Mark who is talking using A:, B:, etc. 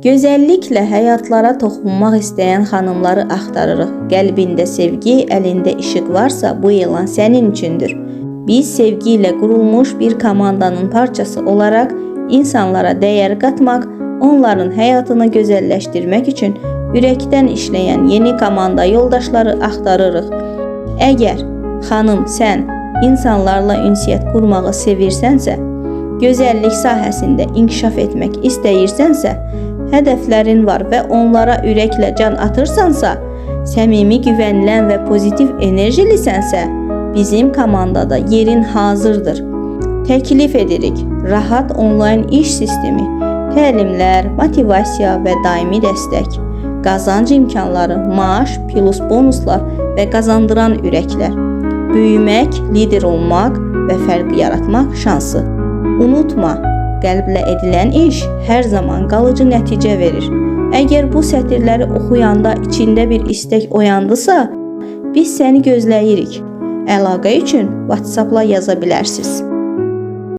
A: Gözəlliklə həyatlara toxunmaq istəyən xanımları axtarırıq. Qəlbində sevgi, əlində işıq varsa, bu elan sənin üçündür. Biz sevgi ilə qurulmuş bir komandanın parçası olaraq insanlara dəyər qatmaq, onların həyatını gözəlləşdirmək üçün ürəkdən işləyən yeni komanda yoldaşları axtarırıq. Əgər xanım sən insanlarla ünsiyyət qurmağı sevirsənsə, gözəllik sahəsində inkişaf etmək istəyirsənsə, hədəflərin var və onlara ürəklə can atırsansa, səmimi, güvənilən və pozitiv enerjilisənsə, bizim komandada yerin hazırdır. Təklif edirik: rahat onlayn iş sistemi, təlimlər, motivasiya və daimi dəstək, qazanc imkanları, maaş, plus bonuslar və qazandıran ürəklər. Böyümək, lider olmaq və fərq yaratmaq şansı. Unutma, qəlblə edilən iş hər zaman qalıcı nəticə verir. Əgər bu sətirləri oxuyanda içində bir istək oyandısa, biz səni gözləyirik. Əlaqə üçün WhatsApp-la yaza bilərsiniz.